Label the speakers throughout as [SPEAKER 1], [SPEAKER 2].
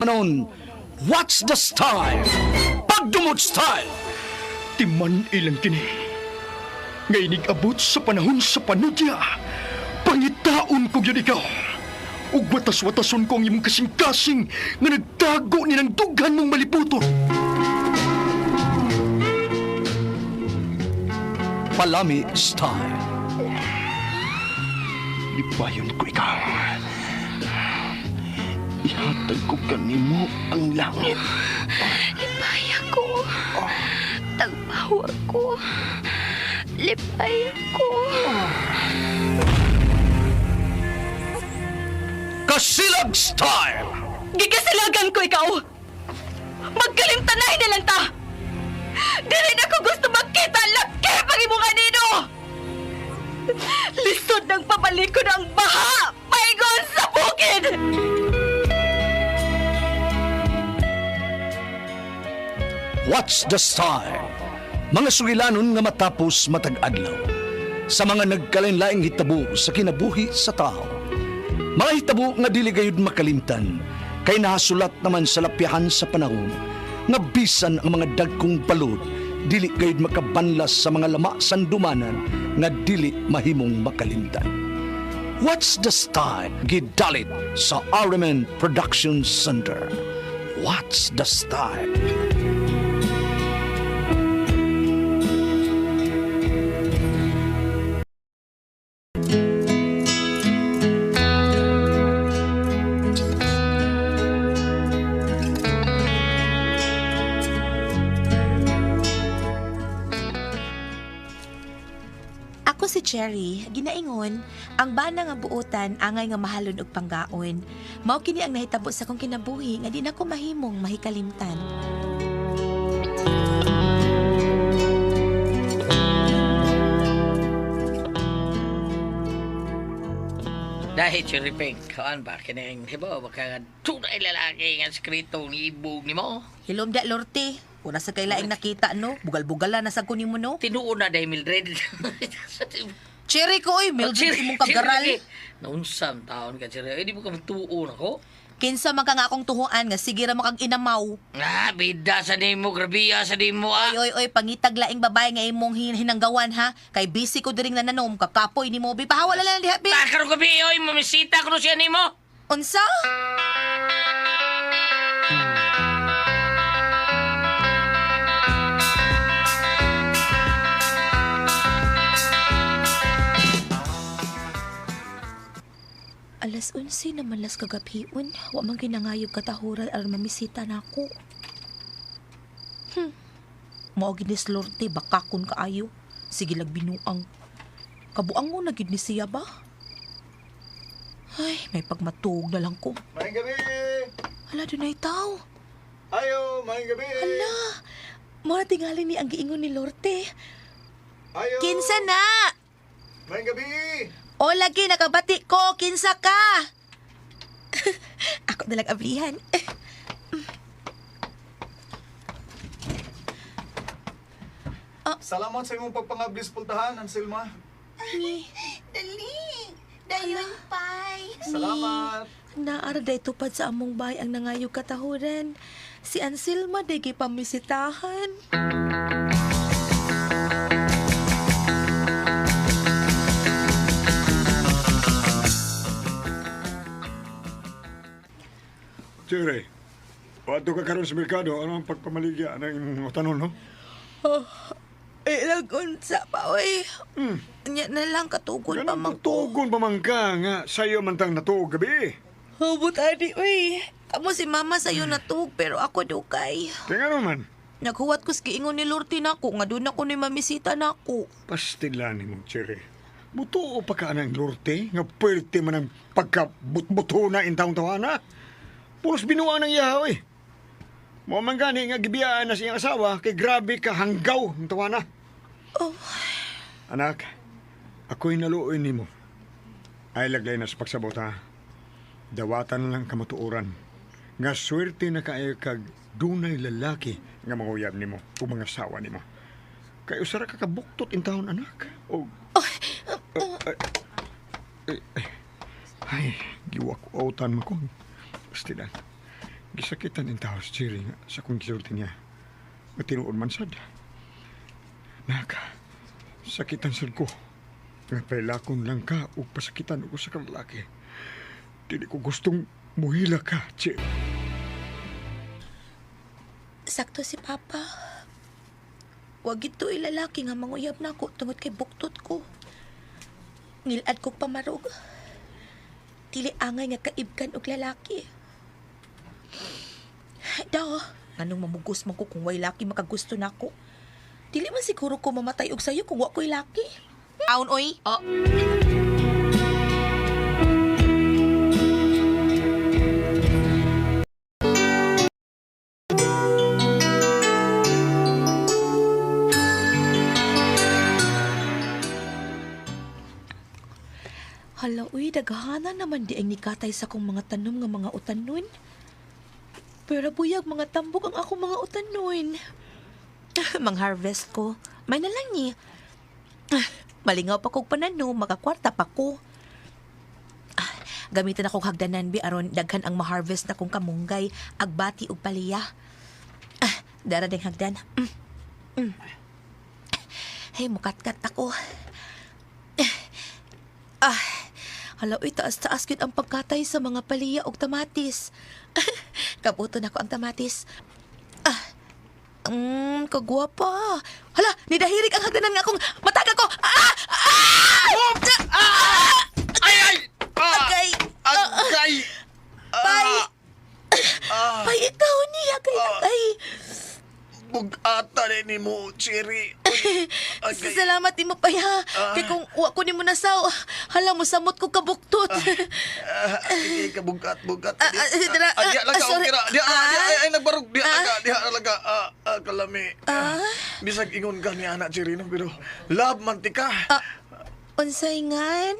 [SPEAKER 1] Noon, what's the style? Pagdumot style! Timan ilang kini. Ngay abot sa panahon sa panudya. Pangitaon ko yun ikaw. Ug watas-watason ko ang imong kasing-kasing nga nagtago ni ng dughan mong maliputon. Palami style. Lipayon ko ikaw. Ihatag ko kanimo ang langit.
[SPEAKER 2] Lipay ako. Tagpawa ko. Lipay ako.
[SPEAKER 1] Kasilag style!
[SPEAKER 2] Gikasilagan ko ikaw! Magkalimtanay na lang ta! Dili na ko gusto makita ang laki pag imong anino! Lisod ng pabalik ko ng baha! Paingon sa bukid!
[SPEAKER 1] What's the style? Mga sugilanon nga matapos matag adlaw. Sa mga nagkalain-laing hitabo sa kinabuhi sa tao. Mga hitabo nga dili gayud makalimtan kay nahasulat naman sa lapyahan sa panahon nga bisan ang mga dagkong balod dili gayud makabanlas sa mga lama sandumanan nga dili mahimong makalimtan. What's the style? Gidalit sa RMN Production Center. What's the style?
[SPEAKER 3] Ako si Cherry, ginaingon, ang bana nga buotan angay nga mahalon og panggaon. Mao kini ang nahitabo sa akong kinabuhi nga di na ko mahimong mahikalimtan.
[SPEAKER 4] Dahil Cherry Pink, kaan ba? Kining hibaw, baka nga tunay lalaki nga sekreto ni ibog ni mo.
[SPEAKER 3] Hilom da Lorte, una sa kay laing nakita no, bugal-bugal na sa kunin mo no.
[SPEAKER 4] Tinuon na dahil Mildred.
[SPEAKER 3] Cherry ko oy, Mildred imong kagaral.
[SPEAKER 4] Naunsam taon ka, Cherry. Eh, di mo ka matuon ako.
[SPEAKER 3] Kinsa man ka nga akong tuhuan nga sige ra makag inamaw.
[SPEAKER 4] Ah, bida sa nimo, grabiya sa nimo, ah.
[SPEAKER 3] Oy oy oy, pangitag laing babae nga imong hinanggawan ha. Kay busy ko diring nananom, kakapoy nimo bi. Pahawala lang diha bi.
[SPEAKER 4] Takaro gabi, oy, mamisita ko no siya nimo.
[SPEAKER 3] Unsa? Alas 11 naman las kagabion. Wa man ginangayog katahuran aron mamisita nako. Mao gid ni Slorte bakakon kaayo. Sige lag binuang. Kabuang mo na gid ni siya ba? Ay, may pagmatuog na lang ko.
[SPEAKER 5] Maayong gabi!
[SPEAKER 3] Hala, dunay tao.
[SPEAKER 5] Ayo, maayong gabi!
[SPEAKER 3] Hala, mo na tingali ni ang giingon ni Lorte.
[SPEAKER 5] Ayo!
[SPEAKER 3] Kinsa na?
[SPEAKER 5] Maayong gabi!
[SPEAKER 3] O lagi, nakabati ko. Kinsa ka? Ako nalang ablihan.
[SPEAKER 5] Salamat sa imong pagpangablis pultahan, Anselma.
[SPEAKER 3] Ni,
[SPEAKER 2] Dali! Dayon, pay!
[SPEAKER 5] Salamat!
[SPEAKER 3] naara day tupad sa among bay ang nangayog katahuran. Si Anselma day gipamisitahan.
[SPEAKER 6] Cherry, wato ka karon sa merkado, ano ang pagpamaligya ng imong mga tanon, no?
[SPEAKER 3] Eh, lagunsa pa, oy. Nya na lang, katugon pa
[SPEAKER 6] Ganun
[SPEAKER 3] man ko.
[SPEAKER 6] tugon pa man ka nga sa'yo man tang natuog gabi.
[SPEAKER 3] Hubot, adi, oy. Kamo si mama sa'yo natug, pero ako dukay.
[SPEAKER 6] Kaya nga naman,
[SPEAKER 3] Naghuwat ko sa giingon ni Lorte nako nga doon ako ni mamisita nako.
[SPEAKER 6] pastilan ni mong Cherry. Buto o pa ka ng lorte, nga pwerte man ang pagkabutbuto na intawang tawana. Pulos binuang ng iyaw eh. Mo man gani nga gibiyaan na sa iyang asawa kay grabe ka hanggaw ang tawana.
[SPEAKER 3] Oh.
[SPEAKER 6] Anak, ako'y naluoy nimo. Ay laglay na sa pagsabot ha. Dawatan lang kamatuoran. Nga swerte na kaayo kag dunay lalaki nga manguyab nimo o mga sawa nimo. Kay usara ka kabuktot in taon anak. O ay, ay, ay, giwak-outan mo ko. Pastilan. Gisakitan in tao si Cherry nga sa kong gisulti niya. Matinuod man sad. Nak, sakitan sad ko. Nga pailakon lang ka o pasakitan ko sa kalalaki. Dili ko gustong muhila ka, Cherry.
[SPEAKER 3] Sakto si Papa. Wag ito ilalaki nga manguyab na ako tungod kay buktot ko. Ngilad kog pamarog. Dili angay nga kaibgan og lalaki. Daw, nganong mamugos man ko kung way laki makagusto nako. Dili man siguro ko mamatay og sayo kung wa ko'y laki. Aon oy.
[SPEAKER 2] Oh.
[SPEAKER 3] Hala, uy, daghana naman di ang nikatay sa kong mga tanom nga mga utanon. Pero buyag mga tambok ang akong mga utanon. Mang-harvest ko. May na lang ni. Malingaw pa kog panano, makakwarta pa ko. Ah, gamitin akong hagdanan bi aron daghan ang ma-harvest na kong kamunggay, agbati ug paliya. Ah, dara ding hagdan. Hey, mukatkat ako. Ah, hala, uy, taas-taas gyud ang pagkatay sa mga paliya og tamatis. Kabuto na ko ang tamatis. Ah, kagwapa. Hala, nidahirig ang hagdanan nga akong mataga ko. Ah! Ah! Ah!
[SPEAKER 5] Ay, ay! Ah!
[SPEAKER 3] Agay!
[SPEAKER 5] Agay!
[SPEAKER 3] Bay!
[SPEAKER 5] Ah!
[SPEAKER 3] Bay, ikaw ni! Agay, agay!
[SPEAKER 5] Bugata ni mo, Cherry. Uy, agay.
[SPEAKER 3] Salamat imo pa ha.
[SPEAKER 5] Ah.
[SPEAKER 3] Kay kung wa ko nimo nasaw, hala mo samot ko kabuktot.
[SPEAKER 5] Ah, ay, kabugat, bugat.
[SPEAKER 3] Ah, ah, dira,
[SPEAKER 5] Ay, diya
[SPEAKER 3] ah,
[SPEAKER 5] lang ka,
[SPEAKER 3] sorry.
[SPEAKER 5] okay ra. Diya, ah, diya, ay, ay, nagbarog. Diya
[SPEAKER 3] Ah.
[SPEAKER 5] lang ka, diya lang ka. Ah, ah, kalami.
[SPEAKER 3] Ah.
[SPEAKER 5] Bisag ingon ka ni anak Cherry, no, pero love man ti ka.
[SPEAKER 3] Ah, unsay ngan?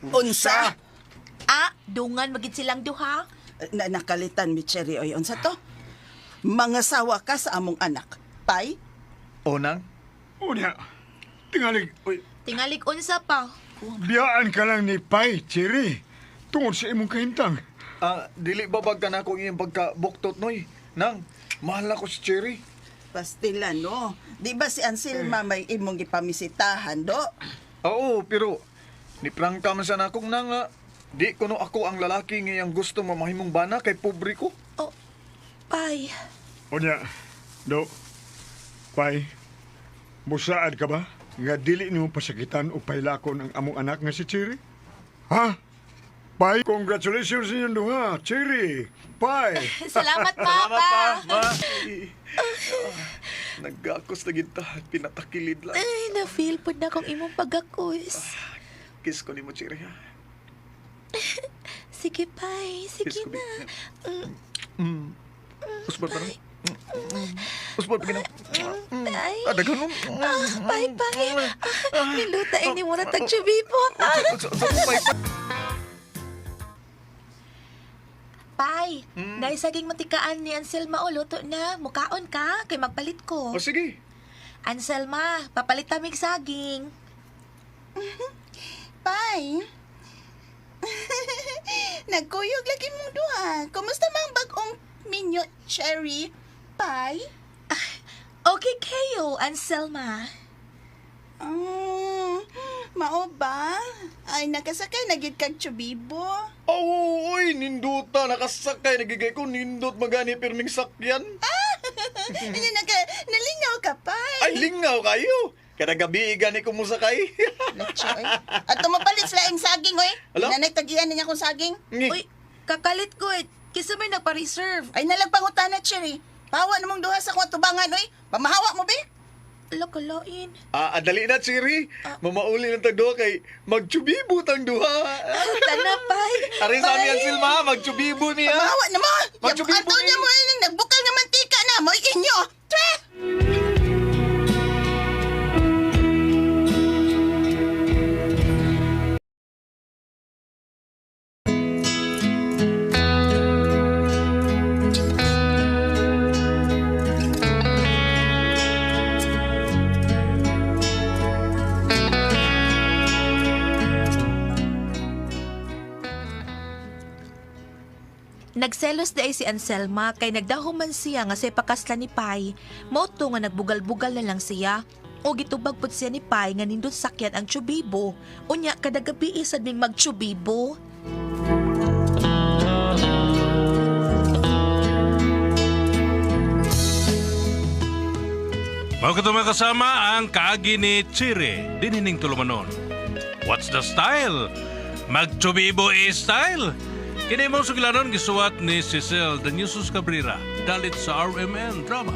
[SPEAKER 7] Unsa?
[SPEAKER 3] Ah, dungan magid silang duha.
[SPEAKER 7] Na nakalitan mi Cherry oy unsa to? Mga sawa ka sa among anak. Pay?
[SPEAKER 5] Onang?
[SPEAKER 6] Unya, tingalig,
[SPEAKER 5] Uy,
[SPEAKER 3] Tingalig unsa pa.
[SPEAKER 6] biyaan ka lang ni Pai, Cherry. Tungod sa imong kahimtang.
[SPEAKER 5] ah, dili ba bag ka na akong iyong pagkabuktot, noy? Nang, mahal ako si Cherry.
[SPEAKER 7] Pastila no. Di ba si Anselma may imong gipamisitahan do?
[SPEAKER 5] Oo, pero ni prangka man sana akong nang ah, di kuno ako ang lalaki ngayang gusto mamahimong bana kay pobre ko.
[SPEAKER 3] Oh, pay.
[SPEAKER 6] Unya, do, Pai, musaad ka ba? Nga dili nimo pasakitan o pailakon ang among anak nga si Cherry? Ha? Pai, congratulations sa inyong duha, Cherry. Pai.
[SPEAKER 3] Salamat, Papa.
[SPEAKER 5] Ma. Nagakos na gid ta, pinatakilid lang.
[SPEAKER 3] Ay, na-feel po na kong imong pagakos.
[SPEAKER 5] Kiss ko nimo Cherry. Ha?
[SPEAKER 3] Sige, pay. Sige
[SPEAKER 5] Kiss ko,
[SPEAKER 3] na.
[SPEAKER 5] Mm. Usbot pa na. Usbot pa gina.
[SPEAKER 3] Ay.
[SPEAKER 5] Ah, daghan mo.
[SPEAKER 3] Ah, pay, pay. Ah, niluta ini mo na tagchubipo. Ah.
[SPEAKER 5] Pai, pai.
[SPEAKER 3] Pay, hmm? Saging matikaan ni Anselma o luto na. Mukaon ka, kay magpalit ko.
[SPEAKER 5] O sige.
[SPEAKER 3] Anselma, papalit tamig saging.
[SPEAKER 7] Pay? Nagkuyog lagi mong duha. Kumusta mang bag-ong minyo Cherry? Pay?
[SPEAKER 3] Okay kayo, Anselma.
[SPEAKER 7] Mao ba? Ay nakasakay na gid kag chubibo.
[SPEAKER 5] Oh, oy, ninduta nakasakay nagigay ko nindot magani pirming sakyan.
[SPEAKER 7] Ano naka nalingaw ka pay?
[SPEAKER 5] Ay lingaw kayo. Kada gabi gani ko musakay.
[SPEAKER 7] Latyo eh. At tumapalit sila ang saging oy.
[SPEAKER 5] Ala?
[SPEAKER 7] Nanay tagian niya kong saging.
[SPEAKER 5] Ngi.
[SPEAKER 3] Uy, kakalit ko eh. Kisa may nagpa-reserve.
[SPEAKER 7] Ay nalagpangutana Cherry. Pawa namong duha sa akong tubangan oy. Pamahawa mo be.
[SPEAKER 3] Lokoloin.
[SPEAKER 5] Ah, dali na, Chiri. Mamauli ng tagduha kay magchubibo tang duha.
[SPEAKER 3] Tana, pay.
[SPEAKER 5] Ari sa amin ang silma, magchubibo niya.
[SPEAKER 7] Pamahawa na mo.
[SPEAKER 5] Magchubibo
[SPEAKER 7] Ato niya
[SPEAKER 5] ni.
[SPEAKER 7] mo ining nagbukal nga mantika na mo inyo. Tre!
[SPEAKER 3] Nagselos di ay si Anselma kay nagdahuman siya nga sa pakasla ni Pai. Mao to nga nagbugal-bugal na lang siya. O gitubag pud siya ni Pai nga nindot sakyan ang tsubibo. Unya kada gabi sad ming magtsubibo.
[SPEAKER 8] Mao kato mga kasama ang kaagi ni Chiri dinining tulumanon. What's the style? Magchubibo is style. Kini mong sugilanon gisuwat ni Cecil De Jesus Cabrera dalit sa RMN Drama.